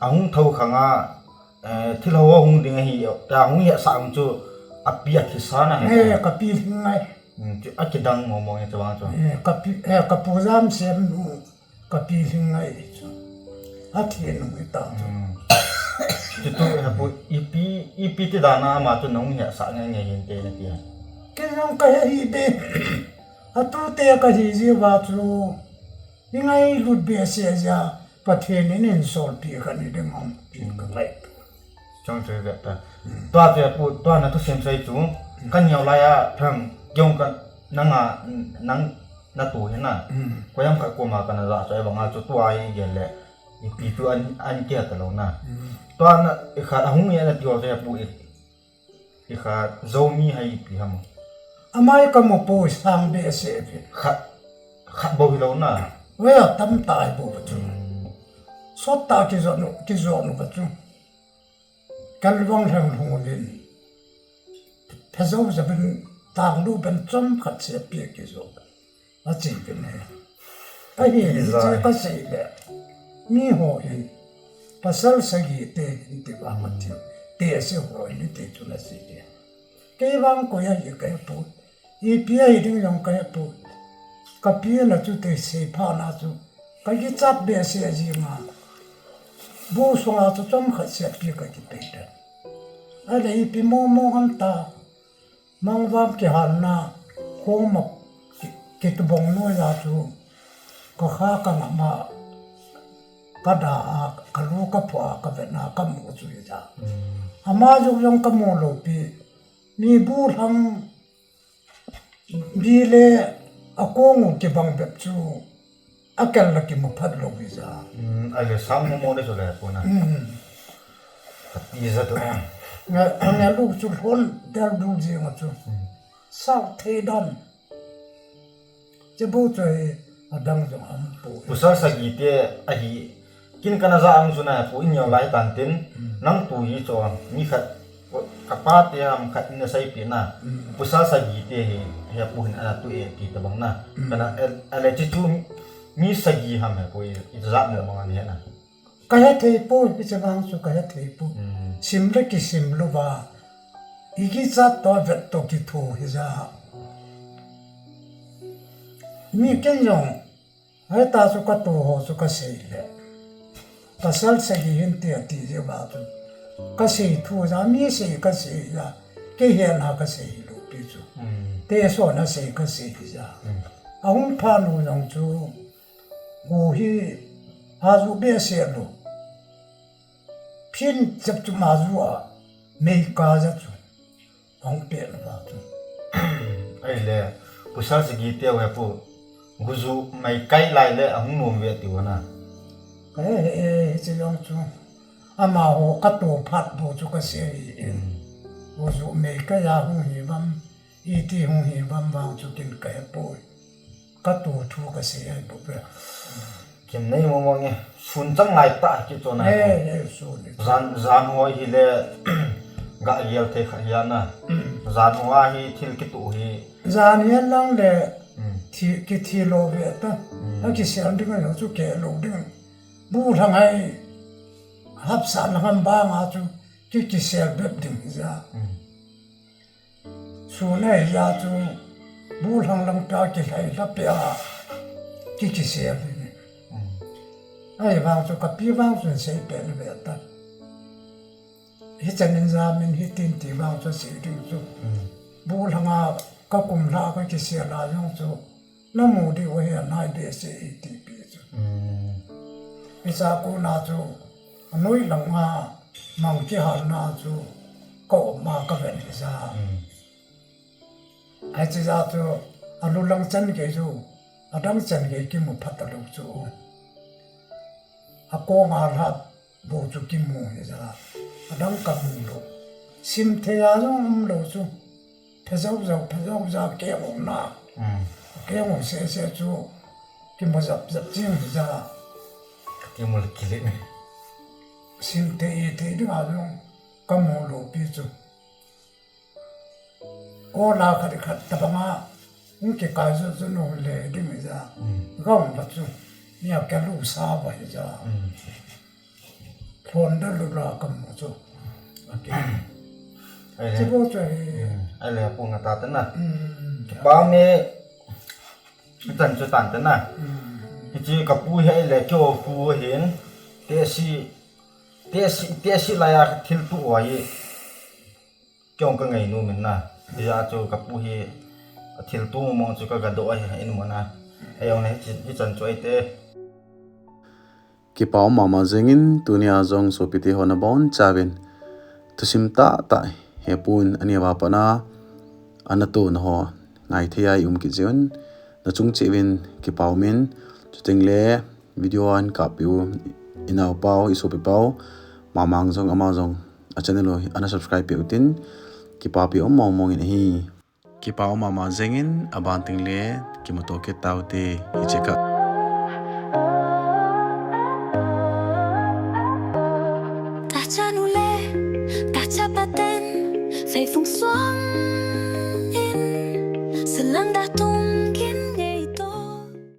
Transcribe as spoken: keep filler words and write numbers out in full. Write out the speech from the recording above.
ahung thou khang a, eh, thil ho hung ding ahi, ta hung hetsah ang chu api athisa na he. Eh, kapi lhing ngai. Hmm, chu akidang mo mo nge chu vang chu. Eh, kapi, eh, kapu jam sem nu, kapi lhing ngai chu. Athi nu ta chu. Hmm. Chutu hepu ipi, ipi ti dan a ama chu nahung hetsah nge nge hin te nati a. Kei jong kahe hih be. Atute kahi jiu va chu. Ingailut behseh jeh a Pathen in eisolpeh kha ni ding ham ti kangai. Chang chu ve ta. Tua chu pu, tua na thusim sei chu. Kaneo lai a thang kiong ka nanga, nang natu hi na. Koiham khat koma kana ja chu ahivang a chu tua hi gel le. Ipi tu an, an kia ta lou na. Tua na, i khat ahung ya nati ho chu pu i, i khat Zomi hai ipi ham. Amai kamu poi sang behseh ve. Khat, khat bou hilou na. Ve a tam ta hi bou chu. Sot ta kijot nu, kijot nu ka chu. Kalvang lheng lhung uvin. Phe jou ja ben tang lu ben chomkhat se pi kijot. Achi pen he. Ahi, hiche kasei le. Mi ho hin. Pasal sagi te hin ti va ma ti. Te ase ho hin ti chu nasei le. Kei vang koi ahi kahe poi. Ipi ahi ding jong kahe poi. Kapi na chu te sei pha na chu. Kakichat behseh jing a. Bu sunga chu chomkhat se pi kakipei ta. Ahile ipi mo mo ham ta. Mangvam kihalna, khoma ki, kitubong noiya chu, kakha kangam a, kada a, kalu kapho a, kavet na, kamu chu hija. Ama jong jong kamu lou pi, mi bu lhang, bi le, akong u kibang bep chu, akel la kimu phat lou hija. Hmm, ahile sang mo mo le chu le puna. Hmm. Kati ja tu. Nga, nga lu chu lhon del du jing a chu. Sao thei dan. Che bu chu hi adang jong am pu. Pasal sagi te ahi. Kin kana ja ang chu na pu in yo lai tan tin. Nang tu hi chu mi khat kapa te ham khat in asei pi na. Pasal sagi te hi, hi pu hin ana tu e ti tabang na. Kana el, ale chi chu mi sagi ham he pu i, i ja mo bang ani he na. Kahe thei poi, hiche vang chu kahe thei poi. Sim le kisim lou va. Ikichat to vet to kitho hija. Mi ken jong, hita chu katu ho chu kasei le. Pasal sagi hin ti ati jeh va chu. Kasei thu ja, mi sei kasei ja. Kei hena kasei lou pi chu. Te so na sei kasei ja. Ahung pha nu jong chu. Gu hi, aju behseh lou. Phin chep chu ma ju a, mei ka ja chu. Ahung peh lou va chu. Ahile, pasal sagi te he pu, gu ju mei kai lai le ahung nom ve ti u na. Ka he, he, he, hiche jong chu. Amaho katu phat bou chu kasei hi. Gu ju mei kai a hung hi vam, iti hung hi vam vang chu kin kahe poi. Katu thu kasei ahi bou ve. Kin nei mo mo nge. Sun chang ngai ta kichon a. Eh, eh, sun. Jan, jan ho hi le ga gel thei kha hia na. Jan ho a hi thil kitu hi. Jan hihen lang le thi, kithi lou ve ta. Akisel ding a chu ke lou ding. Bu lhang hai hapsa lang ham bang a chu ki, kisel bep ding ja. Sun ahi ja chu, bu lhang lang pia kilhai lha pia, ki kisel hi. Ahivang chu kapi vang chun sei peh le ve ta. Hichan in ja min hitin ti vang chu sei ding chu. Bu lhang a kakum lha kakisel a jong chu. Namu diu ahi anai behseh e ti pi chu. Hicha kona chu, anoi langa mang kihalna chu, ka um a kaven hija. Hiche ja chu, alu lang chan gei chu, adang chan gei kimu phat alou chu. Akong a lha bou chu kimu hija, adang kamu lou. Sim thei a jong umlou chu. Phe jau jau, phe jau jau keng um na. Keng um seh seh chu. Kimu jap jap jing hija. Kimu le kile me. Sim thei thei ding a jong kamu lou pi chu. Ola khat khat tabang a, hung kikai ju ju nu le ding hija. Gam va chu, nia kalu sa va hija. Pon da lu la kam mo chu. Ati. Ai le. Chu bo chu ai. Ai le, pu nga ta ta na. Hmm. Kipa me. Tan chu tan ta na. Hmm. Kichi ka pu hi ai le kyo pu hin. Te si, te si, te si la ya thil tu wa yi. Kyo ka ngai nu min na. Ti ya chu ka pu hi. A thil tu mo chu ka ga do ai in mo na. Ai yong ne hi chan chu ai te. Kipa um mama jengin tunia jong sopite ho nabon chauvin thusim tahtah hepun ania vapana ana tona ho ngaithei a i um kit jeh un nachung cheh uvin kipa umin, chuteng le video ahin kap peh u i naopa u, i sopipa u Mamang jong, ama jong a channel u ana subscribe peh utin, kipapi um mong mong in ahi. Kipa um mama jengin, aban teng le kimuto kit taute, hiche ka. Ta cha nu le, ta cha pa ten, feifung suang